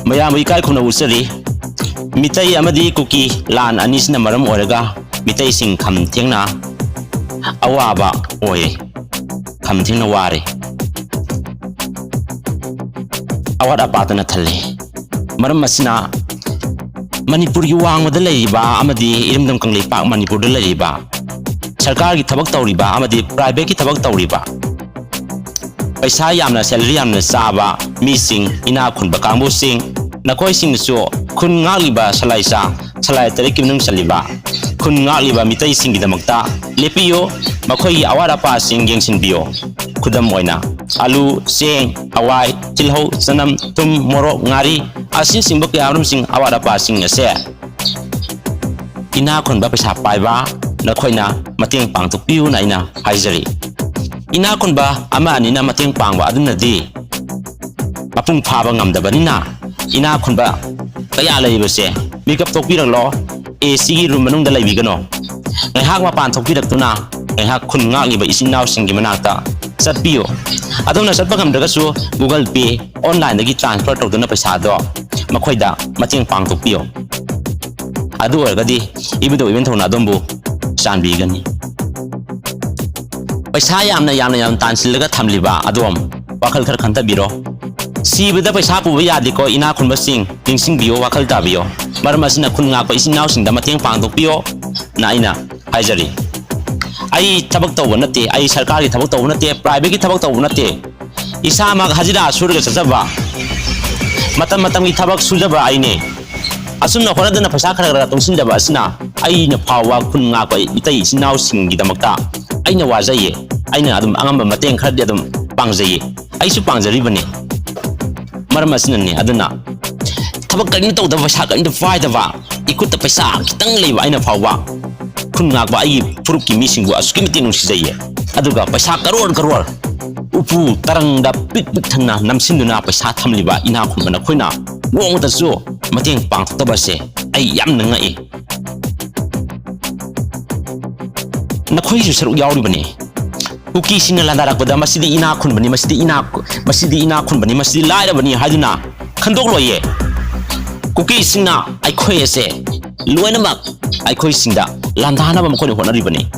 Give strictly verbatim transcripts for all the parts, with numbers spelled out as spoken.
ꯃꯌꯥꯝꯕꯨ ꯏꯀꯥꯏ ꯈꯨꯝꯅꯕ ꯎꯠꯆꯔꯤ꯫ ꯃꯤꯇꯩ ꯑꯃꯗꯤ ꯀꯨꯀꯤ ꯂꯥꯟ ꯑꯅꯤꯁꯤꯅ ꯃꯔꯝ ꯑꯣꯏꯔꯒ ꯃꯤꯇꯩꯁꯤꯡ ꯈꯝ ꯊꯦꯡꯅ ꯑꯋꯥꯕ ꯑꯣꯏꯔꯦ, ꯈꯝ ꯊꯦꯡꯅ ꯋꯥꯔꯦ, ꯑꯋꯥꯠ ꯑꯄꯥꯗꯅ ꯊꯜꯂꯦ꯫ ꯃꯔꯝ ꯑꯁꯤꯅ ꯃꯅꯤꯄꯨꯔꯒꯤ ꯋꯥꯡꯃꯗ ꯂꯩꯔꯤꯕ ꯑꯃꯗꯤ ꯏꯔꯝꯗꯝ ꯀꯪꯂꯩꯄꯥꯛ ꯃꯅꯤꯄꯨꯔꯗ ꯂꯩꯔꯤꯕ ꯁꯔꯀꯥꯔꯒꯤ ꯊꯕꯛ ꯇꯧꯔꯤꯕ ꯑꯃꯗꯤ ꯄ꯭ꯔꯥꯏꯚꯦꯠꯀꯤ ꯊꯕꯛ ꯇꯧꯔꯤꯕ, ꯄꯩꯁꯥ ꯌꯥꯝꯅ, salary ꯌꯥꯝꯅ ꯆꯥꯕ ꯃꯤꯁꯤꯡ, ꯏꯅꯥꯛ ꯈꯨꯟꯕ ꯀꯥꯡꯕꯨꯁꯤꯡ, ꯅꯈꯣꯏꯁꯤꯡꯅꯁꯨ ꯈꯨꯟ ꯉꯥꯛꯂꯤꯕ ꯁꯂꯥꯏꯆꯥ, ꯁꯂꯥꯏ ꯇꯔꯦꯠꯀꯤ ꯃꯅꯨꯡ ꯆꯜꯂꯤꯕ ꯈꯨꯟ ꯉꯥꯛꯂꯤꯕ ꯃꯤꯇꯩꯁꯤꯡꯒꯤꯗꯃꯛꯇ ꯂꯦꯞꯄꯤꯌꯨ, ꯃꯈꯣꯏꯒꯤ ꯑꯋꯥꯠ ꯑꯄꯥꯁꯤꯡ ꯌꯦꯡꯁꯤꯟꯕꯤꯌꯨ꯫ ꯈꯨꯗꯝ ꯑꯣꯏꯅ, ꯑꯂꯨ, ꯆꯦꯡ, ꯍꯋꯥꯏ, ꯇꯤꯜꯍꯧ, ꯆꯅꯝ, ꯊꯨꯝ, ꯃꯣꯔꯣꯛ, ꯉꯥꯔꯤ ꯑꯁꯤꯅꯆꯤꯡꯕ ꯀꯌꯥꯃꯔꯨꯝꯁꯤꯡ, ꯑꯋꯥꯠ ꯑꯄꯥꯁꯤꯡ ꯑꯁꯦ ꯏꯅꯥꯛ ꯈꯨꯟꯕ, ꯄꯩꯁꯥ ꯄꯥꯏꯕ ꯅꯈꯣꯏꯅ ꯃꯇꯦꯡ ꯄꯥꯡꯊꯣꯛꯄꯤꯌꯨꯅ ꯑꯩꯅ ꯍꯥꯏꯖꯔꯤ꯫ ꯏꯅꯥꯛ ꯈꯨꯟꯕ ꯑꯃ ꯑꯅꯤꯅ ꯃꯇꯦꯡ ꯄꯥꯡꯕ ꯑꯗꯨꯅꯗꯤ ꯃꯄꯨꯡ ꯐꯥꯕ ꯉꯝꯗꯕꯅꯤꯅ, ꯏꯅꯥꯛ ꯈꯨꯟꯕ ꯀꯌꯥ ꯂꯩꯔꯤꯕꯁꯦ ꯃꯤꯀꯞ ꯊꯣꯛꯄꯤꯔꯛꯂꯣ꯫ ꯑꯦ ꯁꯤꯒꯤ ꯔꯨꯝ ꯃꯅꯨꯡꯗ ꯂꯩꯕꯤꯒꯅꯣ꯫ ꯉꯥꯏꯍꯥꯛ ꯃꯄꯥꯟ ꯊꯣꯛꯄꯤꯔꯛꯇꯨꯅ ꯉꯥꯏꯍꯥꯛ ꯈꯨꯟ ꯉꯥꯛꯂꯤꯕ ꯏꯆꯤꯟ ꯏꯅꯥꯎꯁꯤꯡꯒꯤ ꯃꯅꯥꯛꯇ ꯆꯠꯄꯤꯌꯨ꯫ ꯑꯗꯣꯝꯅ ꯆꯠꯄ ꯉꯝꯗ꯭ꯔꯒꯁꯨ Google Pay, online-ꯗꯒꯤ transfer ꯇꯧꯗꯨꯅ ꯄꯩꯁꯥꯗꯣ ꯃꯈꯣꯏꯗ ꯃꯇꯦꯡ ꯄꯥꯡꯊꯣꯛꯄꯤꯌꯨ꯫ ꯑꯗꯨ ꯑꯣꯏꯔꯒꯗꯤ ꯏꯕꯨꯙꯧ ꯏꯕꯦꯟꯊꯧꯅ ꯑꯗꯣꯝꯕꯨ ꯆꯥꯟꯕꯤꯒꯅꯤ꯫ ꯄꯩꯁꯥ ꯌꯥꯝꯅ, ꯌꯥꯝꯅ, ꯌꯥꯝꯅ ꯇꯥꯟꯁꯤꯜꯂꯒ ꯊꯝꯂꯤꯕ ꯑꯗꯣꯝ, ꯋꯥꯈꯜ ꯈꯔ ꯈꯟꯊꯕꯤꯔꯣ꯫ ꯁꯤꯕꯗ ꯄꯩꯁꯥ ꯄꯨꯕ ꯌꯥꯗꯦꯀꯣ, ꯏꯅꯥꯛ ꯈꯨꯟꯕꯁꯤꯡ, ꯅꯤꯡꯁꯤꯡꯕꯤꯌꯣ, ꯋꯥꯈꯜ ꯇꯥꯕꯤꯌꯣ꯫ ꯃꯔꯝ ꯑꯁꯤꯅ ꯈꯨꯟ ꯉꯥꯛꯄ ꯏꯆꯤꯟ ꯏꯅꯥꯎꯁꯤꯡꯗ ꯃꯇꯦꯡ ꯄꯥꯡꯊꯣꯛꯄꯤꯌꯣꯅ ꯑꯩꯅ ꯍꯥꯏꯖꯔꯤ꯫ ꯑꯩ ꯊꯕꯛ ꯇꯧꯕ ꯅꯠꯇꯦ, ꯑꯩ ꯁꯔꯀꯥꯔꯒꯤ ꯊꯕꯛ ꯇꯧꯕ ꯅꯠꯇꯦ, private-ꯀꯤ ꯊꯕꯛ ꯇꯧꯕ ꯅꯠꯇꯦ꯫ ꯏꯁꯥꯃꯛ ꯍꯖꯤꯔꯥ ꯁꯨꯔꯒ ꯆꯠꯆꯕ, ꯃꯇꯝ ꯃꯇꯝꯒꯤ ꯊꯕꯛ ꯁꯨꯖꯕ ꯑꯩꯅꯦ꯫ ꯑꯁꯨꯝꯅ ꯍꯣꯠꯅꯗꯅ ꯄꯩꯁꯥ ꯈꯔ ꯈꯔ ꯇꯨꯡꯁꯤꯟꯖꯕ ꯑꯁꯤꯅ ꯑꯩꯅ ꯐꯥꯎꯕ ꯈꯨꯟ ꯉꯥꯛꯄ ꯏꯇꯩ ꯏꯆꯤꯟ ꯏꯅꯥꯎꯁꯤꯡꯒꯤꯗꯃꯛꯇ ꯑꯩꯅ ꯋꯥꯖꯩꯌꯦ꯫ ꯑꯩꯅ ꯑꯗꯨꯝ ꯑꯉꯝꯕ ꯃꯇꯦꯡ ꯈꯔꯗꯤ ꯑꯗꯨꯝ ꯄꯥꯡꯖꯩꯌꯦ꯫ ꯑꯩꯁꯨ ꯄꯥꯡꯖꯔꯤꯕꯅꯤ꯫ ꯃꯔꯝ ꯑꯁꯤꯅꯅꯤ꯫ ꯑꯗꯨꯅ ꯊꯕꯛ ꯀꯔꯤꯝꯇ ꯇꯧꯗꯕ, ꯄꯩꯁꯥ ꯀꯔꯤꯝꯇ ꯄꯥꯏꯗꯕ, ꯏꯈꯨꯠꯇ ꯄꯩꯁꯥ ꯈꯤꯇꯪ ꯂꯩꯕ ꯑꯩꯅ ꯐꯥꯎꯕ ꯈꯨꯟ ꯉꯥꯛꯄ ꯑꯩꯒꯤ ꯐꯨꯔꯨꯞꯀꯤ ꯃꯤꯁꯤꯡꯕꯨ ꯑꯁꯨꯛꯀꯤ ꯃꯇꯤꯛ ꯅꯨꯡꯁꯤꯖꯩꯌꯦ꯫ ꯑꯗꯨꯒ ꯄꯩꯁꯥ ꯀꯔꯣꯔ ꯀꯔꯣꯔ ꯎꯄꯨ ꯇꯔꯪꯗ ꯄꯤꯛ ꯄꯤꯛ ꯊꯟꯅ ꯅꯝꯁꯤꯟꯗꯨꯅ ꯄꯩꯁꯥ ꯊꯝꯂꯤꯕ ꯏꯅꯥꯛ ꯈꯨꯟꯕ ꯅꯈꯣꯏꯅ ꯅꯣꯡꯃꯇꯁꯨ ꯃꯇꯦꯡ ꯄꯥꯡꯊꯣꯛꯇꯕꯁꯦ ꯑꯩ ꯌꯥꯝꯅ ꯉꯛꯏ꯫ ꯅꯈꯣꯏꯒꯤꯁꯨ ꯁꯔꯨꯛ ꯌꯥꯎꯔꯤꯕꯅꯤ꯫ ꯀꯨꯀꯤꯁꯤꯡꯅ ꯂꯥꯟꯗꯥꯔꯛꯄꯗ ꯃꯁꯤꯗꯤ ꯏꯅꯥꯛ ꯈꯨꯟꯕꯅꯤ, ꯃꯁꯤꯗꯤ ꯏꯅꯥꯛ, ꯃꯁꯤꯗꯤ ꯏꯅꯥꯛ ꯈꯨꯟꯕꯅꯤ, ꯃꯁꯤꯗꯤ ꯂꯥꯏꯔꯕꯅꯤ ꯍꯥꯏꯗꯨꯅ ꯈꯟꯗꯣꯛꯂꯣꯏꯌꯦ꯫ ꯀꯨꯀꯤꯁꯤꯡꯅ ꯑꯩꯈꯣꯏ ꯑꯁꯦ ꯂꯣꯏꯅꯃꯛ ꯑꯩꯈꯣꯏꯁꯤꯡꯗ ꯂꯥꯟꯗꯥꯅꯕ ꯃꯈꯣꯏꯅ ꯍꯣꯠꯅꯔꯤꯕꯅꯤ꯫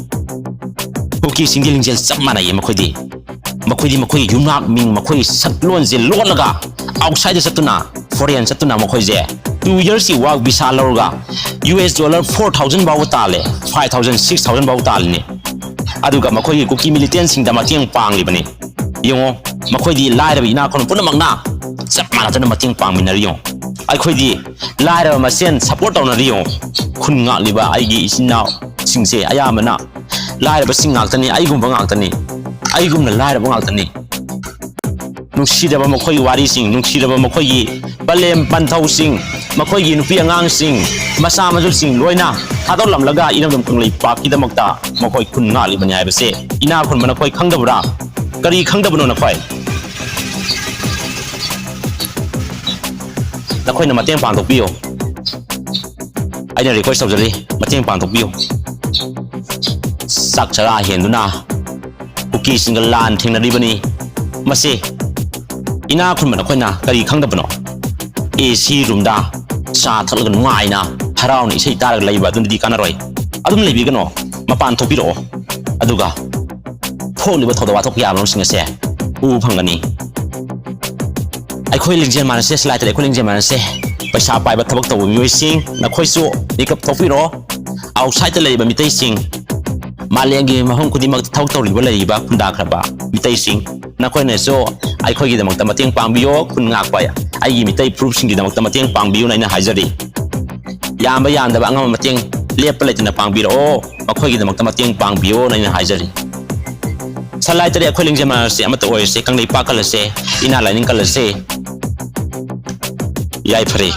ꯀꯨꯀꯤꯁꯤꯡꯒꯤ ꯂꯤꯡꯖꯦꯜ ꯆꯞ ꯃꯥꯟꯅꯩꯌꯦ꯫ ꯃꯈꯣꯏꯗꯤ ꯃꯈꯣꯏꯗꯤ ꯃꯈꯣꯏꯒꯤ ꯌꯨꯝꯅꯥꯛ ꯃꯤꯡ, ꯃꯈꯣꯏꯒꯤ ꯁꯛꯂꯣꯟꯁꯦ ꯂꯣꯠꯂꯒ outside ꯆꯠꯇꯨꯅ, foreign ꯆꯠꯇꯨꯅ ꯃꯈꯣꯏꯁꯦ two yearsꯀꯤ work visa ꯂꯧꯔꯒ US dollar four thousand ꯐꯥꯎꯕ ꯇꯥꯜꯂꯦ, five thousand, six thousand ꯐꯥꯎꯕ ꯇꯥꯜꯂꯤꯅꯤ꯫ ꯑꯗꯨꯒ ꯃꯈꯣꯏꯒꯤ ꯀꯨꯀꯤ militantꯁꯤꯡꯗ ꯃꯇꯦꯡ ꯄꯥꯡꯂꯤꯕꯅꯤ꯫ ꯌꯦꯡꯉꯣ, ꯃꯈꯣꯏꯗꯤ ꯂꯥꯏꯔꯕ ꯏꯅꯥꯛ ꯈꯨꯟꯕ ꯄꯨꯝꯅꯃꯛꯅ ꯆꯞ ꯃꯥꯟꯅꯗꯅ ꯃꯇꯦꯡ ꯄꯥꯡꯃꯤꯟꯅꯔꯤ ꯌꯦꯡꯉꯣ꯫ ꯑꯩꯈꯣꯏꯗꯤ ꯂꯥꯏꯔꯕ ꯃꯁꯦꯟ support ꯇꯧꯅꯔꯤ ꯌꯦꯡꯉꯣ꯫ ꯈꯨꯟ ꯉꯥꯛꯂꯤꯕ ꯑꯩꯒꯤ ꯏꯆꯤꯟ ꯏꯅꯥꯎꯁꯤꯡꯁꯦ ꯑꯌꯥꯝꯕꯅ ꯂꯥꯏꯔꯕꯁꯤꯡ ꯉꯥꯛꯇꯅꯤ, ꯑꯩꯒꯨꯝꯕ ꯉꯥꯛꯇꯅꯤ, ꯑꯩꯒꯨꯝꯅ ꯂꯥꯏꯔꯕ ꯉꯥꯛꯇꯅꯤ꯫ ꯅꯨꯡꯁꯤꯔꯕ ꯃꯈꯣꯏꯒꯤ ꯋꯥꯔꯤꯁꯤꯡ, ꯅꯨꯡꯁꯤꯔꯕ ꯃꯈꯣꯏꯒꯤ ꯄꯂꯦꯝ ꯄꯟꯊꯧꯁꯤꯡ, ꯃꯈꯣꯏꯒꯤ ꯅꯨꯄꯤ ꯑꯉꯥꯡꯁꯤꯡ, ꯃꯆꯥ ꯃꯁꯨꯁꯤꯡ ꯂꯣꯏꯅ ꯊꯥꯗꯣꯛꯂꯝꯂꯒ ꯏꯔꯝꯗꯝ ꯀꯪꯂꯩꯄꯥꯛꯀꯤꯗꯃꯛꯇ ꯃꯈꯣꯏ ꯈꯨꯟ ꯉꯥꯛꯂꯤꯕꯅꯤ ꯍꯥꯏꯕꯁꯦ ꯏꯅꯥꯛ ꯈꯨꯟꯕ ꯅꯈꯣꯏ ꯈꯪꯗꯕ꯭ꯔꯥ? ꯀꯔꯤ ꯈꯪꯗꯕꯅꯣ ꯅꯈꯣꯏ? ꯅꯈꯣꯏꯅ ꯃꯇꯦꯡ ꯄꯥꯡꯊꯣꯛꯄꯤꯌꯨ꯫ ꯑꯩꯅ request ꯇꯧꯖꯔꯤ, ꯃꯇꯦꯡ ꯄꯥꯡꯊꯣꯛꯄꯤꯌꯨ꯫ ꯆꯥꯛ ꯆꯔꯥ ꯍꯦꯟꯗꯨꯅ ꯀꯨꯀꯤꯁꯤꯡꯒ ꯂꯥꯟ ꯊꯦꯡꯅꯔꯤꯕꯅꯤ꯫ ꯃꯁꯤ ꯏꯅꯥꯛ ꯈꯨꯟꯕ ꯅꯈꯣꯏꯅ ꯀꯔꯤ ꯈꯪꯗꯕꯅꯣ? AC roomꯗ ꯆꯥ ꯊꯛꯂꯒ ꯅꯨꯡꯉꯥꯏꯅ ꯍꯔꯥꯎꯅ ꯏꯁꯩ ꯇꯥꯔꯒ ꯂꯩꯕ ꯑꯗꯨꯅꯗꯤ ꯀꯥꯟꯅꯔꯣꯏ꯫ ꯑꯗꯨꯝ ꯂꯩꯕꯤꯒꯅꯣ, ꯃꯄꯥꯟ ꯊꯣꯛꯄꯤꯔꯛꯑꯣ꯫ ꯑꯗꯨꯒ ꯊꯣꯛꯂꯤꯕ ꯊꯧꯗꯣꯛ ꯋꯥꯊꯣꯛ ꯀꯌꯥꯃꯔꯨꯝꯁꯤꯡ ꯑꯁꯦ ꯎꯕ ꯐꯪꯒꯅꯤ꯫ ꯑꯩꯈꯣꯏ ꯂꯤꯡꯖꯦꯜ ꯃꯥꯟꯅꯁꯦ, ꯁꯂꯥꯏꯇꯗꯤ ꯑꯩꯈꯣꯏ ꯂꯤꯡꯖꯦꯜ ꯃꯥꯟꯅꯁꯦ꯫ ꯄꯩꯁꯥ ꯄꯥꯏꯕ ꯊꯕꯛ ꯇꯧꯕ ꯃꯤꯑꯣꯏꯁꯤꯡ, ꯅꯈꯣꯏꯁꯨ wake up ꯊꯣꯛꯄꯤꯔꯣ꯫ Outsideꯇ ꯂꯩꯔꯤꯕ ꯃꯤꯇꯩꯁꯤꯡ, ꯃꯥꯂꯦꯝꯒꯤ ꯃꯐꯝ ꯈꯨꯗꯤꯡꯃꯛꯇ ꯊꯕꯛ ꯇꯧꯔꯤꯕ, ꯂꯩꯔꯤꯕ ꯈꯨꯟꯗꯥꯈ꯭ꯔꯕ ꯃꯤꯇꯩꯁꯤꯡ, ꯅꯈꯣꯏꯅꯁꯨ ꯑꯩꯈꯣꯏꯒꯤꯗꯃꯛꯇ ꯃꯇꯦꯡ ꯄꯥꯡꯕꯤꯌꯣ꯫ ꯈꯨꯟ ꯉꯥꯛꯄ ꯑꯩꯒꯤ ꯃꯤꯇꯩ ꯐꯨꯔꯨꯞꯁꯤꯡꯒꯤꯗꯃꯛꯇ ꯃꯇꯦꯡ ꯄꯥꯡꯕꯤꯌꯨꯅ ꯑꯩꯅ ꯍꯥꯏꯖꯔꯤ꯫ ꯌꯥꯝꯕ ꯌꯥꯝꯗꯕ ꯑꯉꯝꯕ ꯃꯇꯦꯡ ꯂꯦꯞꯄ ꯂꯩꯇꯅ ꯄꯥꯡꯕꯤꯔꯛꯑꯣ꯫ ꯃꯈꯣꯏꯒꯤꯗꯃꯛꯇ ꯃꯇꯦꯡ ꯄꯥꯡꯕꯤꯌꯣꯅ ꯑꯩꯅ ꯍꯥꯏꯖꯔꯤ꯫ ꯁꯂꯥꯏꯇꯗꯤ ꯑꯩꯈꯣꯏ ꯂꯤꯡꯖꯦꯜ ꯃꯥꯟꯅꯁꯦ, ꯑꯃꯠꯇ ꯑꯣꯏꯔꯁꯦ, ꯀꯪꯂꯩꯄꯥꯛ ꯀꯜꯂꯁꯦ, ꯏꯅꯥ ꯂꯥꯏꯅꯤꯡ ꯀꯜꯂꯁꯦ꯫ ꯌꯥꯏꯐꯔꯦ꯫